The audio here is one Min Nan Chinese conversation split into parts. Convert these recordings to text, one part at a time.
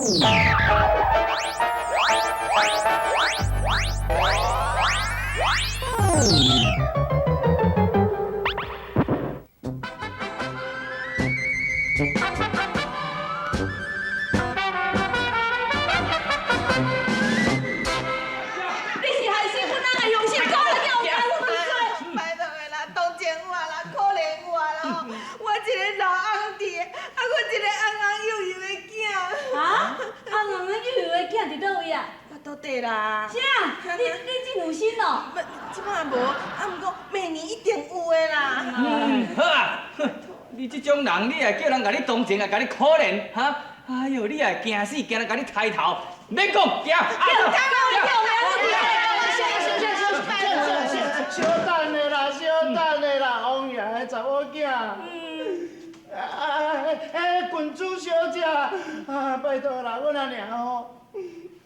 你是害死阮翁的用心狗啦，叫有拜託的啦，同情我啦，可憐我啦吼！我一個老翁佇，啊，閣一個翁翁幼幼的囝。啊？翁翁幼幼的囝佇佗位啊？我倒底啦。啥？你真有心哦？不，這擺無，啊，毋過明年一定有的啦。嗯，好啊，哼，你這種人，你也叫人共你同情，也共你可憐，哈？哎呦，你也驚死，驚人共你抬頭，免講，行，啊，小等下啦，小等下啦，王爺的查某囝。啊哎，郡主小姐，啊，拜託啦，阮阿娘吼，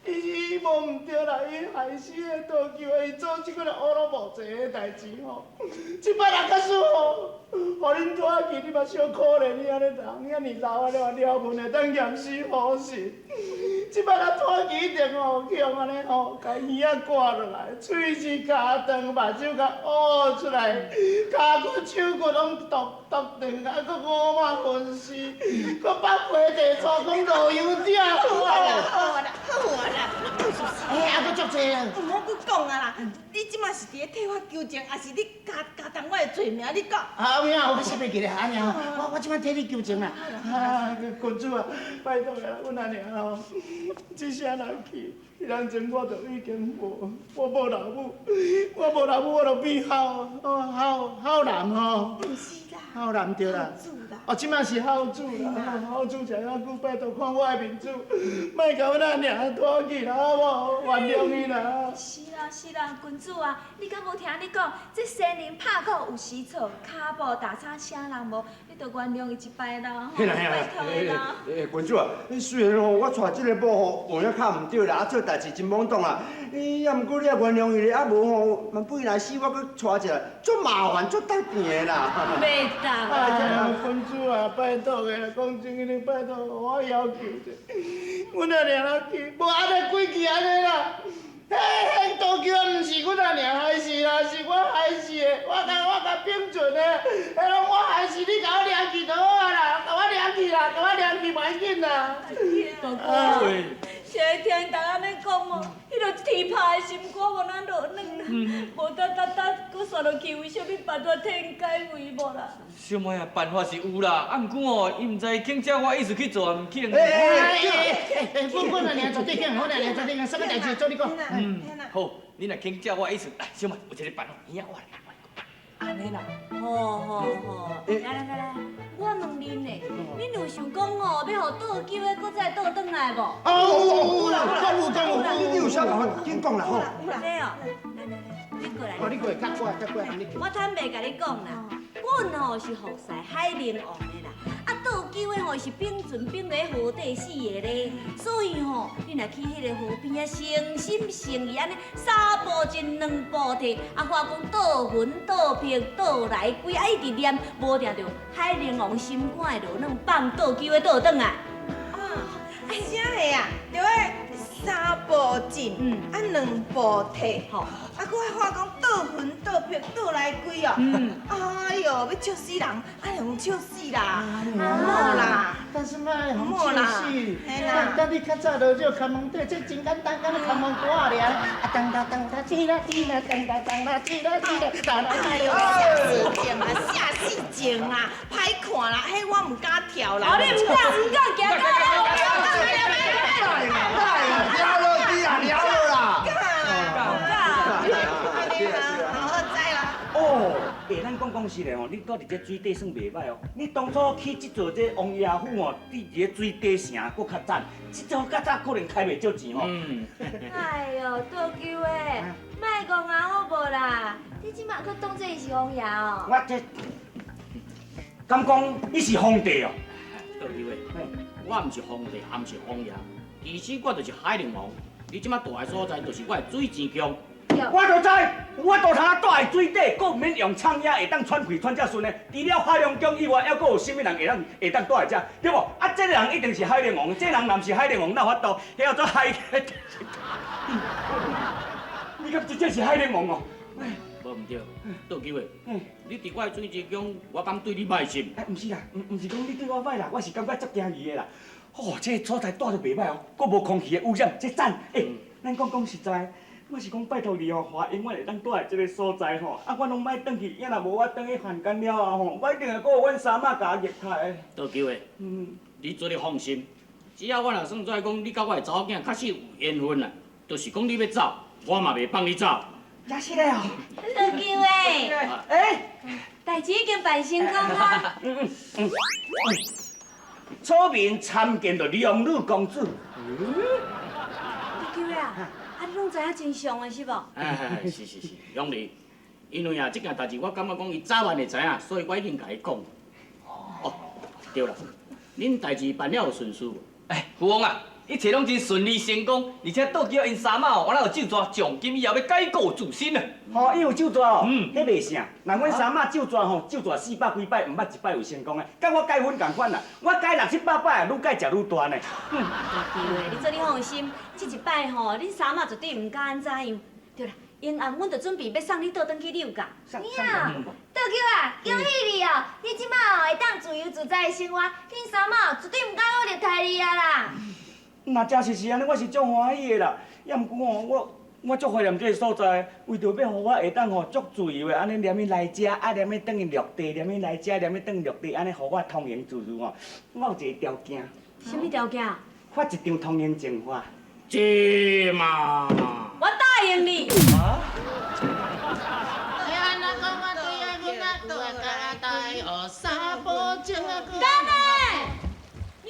伊無毋對啦，伊害死的倒救，伊做這款烏魯無濟的代誌吼。這擺若假使吼，予恁拖去，你嘛小可憐伊按呢人，遐爾老啊了了文會當驗屍好死。這擺若拖去一定吼，去予按呢吼，共耳仔割落來，喙齒咬斷，目睭共挖出來，跤骨手骨攏剁剁斷，啊，閣五馬分屍，閣北皮地粗講落油鼎。好啊啦，好啊啦，好啊啦。哎，啊，閣足濟啊！毋好閣講啊啦！你這馬是佇咧替我求情，抑是你加加重我的罪名？你講。啊，有影，我實袂記咧，阿娘，我這擺替你求情啦。啊，郡主啊，拜託啦，阮阿娘吼，這聲人去，人前我就已經無，我無老母，我無老母，我就變孝孝孝男吼。毋是啦。孝男對啦。哦，這擺是孝子啦，孝子食遐久，拜託看我的面子，莫共阮阿娘拖去啦，好無？原諒伊啦。是啦是啦，郡主啊，你敢無聽你講？這先人拍鼓有時錯，跤步踏差啥人無，你著原諒伊一擺啦，嘿啦嘿啦，拜託啦。欸，郡主啊，雖然吼我娶這個某吼有影較毋對啦，啊做代誌真莽動啦，欸，啊毋過你也原諒伊咧，啊無吼，萬不來世我閣娶一個，足麻煩足值錢的啦。袂當哎呀，郡主啊，拜託的啦，講真的，拜託我要求者，阮阿娘若去，無按呢鬼去按呢啦。彼彼倒橋毋是阮阿娘害死啦，是我害死的，我共並存的，彼攏我害死，你共我掠去就好啊啦，共我掠去啦，共我掠去無要緊啦。大哥，誰會聽人按呢講哦？彼个天拍的心肝，予咱落軟啦，無等等等，閣煞落去有啥物辦法替𪜶解圍無啦？小妹啊，辦法是有啦，啊，毋過哦，伊毋知肯照我意思去做，毋肯。欸欸欸欸，阮阿娘絕對肯，阮阿娘絕對肯，啥物代誌做你講。嗯，好，你若肯照我意思，來，小妹，有一个辦法，耳仔我來按呢啦。好好好，來來來來，我問恁咧，恁有想講哦，欲予倒勼的閣再倒轉來無？哦，有有啦，有講有，你有啥辦法？緊講啦，吼。有啦，來來來，你過來。哦，你過來，較過來，較過來，我坦白共你講啦，阮吼是服侍海陵王的啦，啊倒勼的吼是冰船冰佇河底死的咧，所以吼，你若去彼個河邊仔，誠心誠意按呢三步進兩步退，啊發講倒魂倒魄倒來歸，啊一直念，無定著海陵王心肝會落軟，放倒勼的倒轉來。啊，啥的啊？著愛三步進，啊兩步退，吼，啊，閣愛話講倒魂倒魄倒來歸哦。哎喲，欲笑死人，按呢予笑死啦！毋好啦，但是莫予笑死。等等你較早落這看門底，這真簡單，敢若看門歌爾。啊，當當當當，滴啦滴啦，當當當啦，滴啦滴啦，當啦滴啦。下死情啊，下死情啊，歹看啦，彼我毋敢跳啦。哦，你毋敢，毋敢，行到啦。了落去啦，了落啦。好知啦。哦，欸，咱講講實的吼，你蹛佇這水底算袂䆀哦。你當初起這座這王爺府吼，佇佇咧水底城閣較讚，這座較早可能開袂少錢吼。哎喲，倒勼的，莫戇啊好無啦？你這馬閣當做伊是王爺哦？我這，敢講你是皇帝哦？倒勼的，我毋是皇帝，也毋是王爺，其實我就是海陵王。你這馬蹛的所在，就是我的水錢宮。我就知，我大头住伫水底，阁毋免用苍鸦会当喘气喘遮顺的。除了海龙宫以外，犹阁有啥物人会当住伫遮，对无？啊，这个人一定是海龙王，这个人若毋是海龙王，哪有法度？彼叫做海。你敢真正是海龙王哦？无毋对，倒机会。你伫我的水之中，我敢对你歹心？哎，毋是啦，毋是讲你对我歹啦，我是感觉足惊伊的啦。哦，这个所在住得袂歹哦，阁无空气的污染，这赞。欸，咱讲讲实在，我是讲拜托你哦，予我永远会当住伫这个所在吼。啊，我拢莫转去，也若无我转去凡间了后吼，我一定会阁有阮三妈共我虐待的。倒机会，你做你放心，只要我若算出来讲，你佮我的查某囝确实有缘分啦，就是讲你欲走，我嘛袂放你走。也是咧哦。倒机会，欸，代志已经办成功啊！草民参见著龙女公主。倒机会啊，啊你拢知影真相的是无？哎，是是是，龙儿，因为啊，这件代志我感觉讲伊早晚会知影，所以我已经共伊讲。哦，对啦，恁代志办了有顺遂无？哎，父王啊，一切拢真顺利成功，而且倒叫𪜶三妈哦，我若有咒诅从今以后欲改过自新啊。吼，伊有咒诅哦，嗯彼袂啥。若阮三妈咒诅吼，咒诅四百几摆，毋捌一摆有成功的，佮我改粉仝款啦。我改六七百摆，愈改食愈大呢。对，你做你放心，这一摆吼，恁三妈绝对毋敢按怎样。对啦，英暗，阮就准备欲送你倒转去柳港。送娘，倒去啊！恭喜你哦！你这马哦会当自由自在的生活，恁三妈绝对毋敢阁虐待你啊啦！若真是是按呢，我是足欢喜的啦。也毋过吼，我足怀念这个所在，为著欲予我会当吼足自由的，按呢连去来遮，啊连去转去陆地，连去来遮，连去转陆地，按呢予我通行自如吼。我有一个条件，啥物条件？发一张通行证予我。这嘛，我答应你。等下，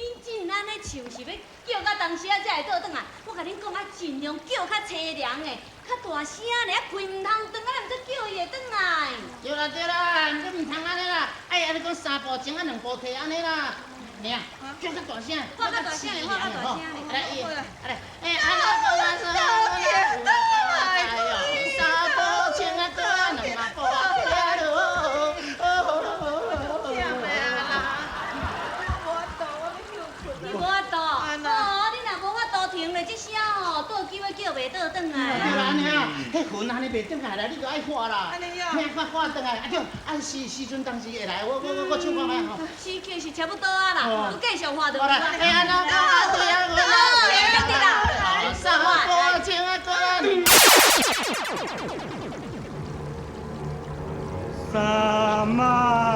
恁竟然按呢唱是欲叫到当时仔才会倒转来？我共恁讲啊，尽量叫较凄凉的，较大声尔，啊气毋通断，啊毋才叫伊会转来。对啦对啦，你毋通按呢啦，哎，按呢讲三步前啊两步退按呢啦，娘，叫较大声，喊较大声咧，喊较大声咧。来，来，哎，按呢讲啊，三步前啊，两步退咯。你无法度，哦，你若无法度停咧，这声吼，倒机会叫袂倒转来。对啦，按呢啊，彼魂按呢袂转来啦，你就爱喊啦。按呢啊。嘿，我喊转来，啊对，啊时时阵当时会来，我唱看觅吼。时间是差不多啊啦，你继续喊就好啦，哎，按呢讲啊对啊，我对啦，三步前啊，过啊。三妈。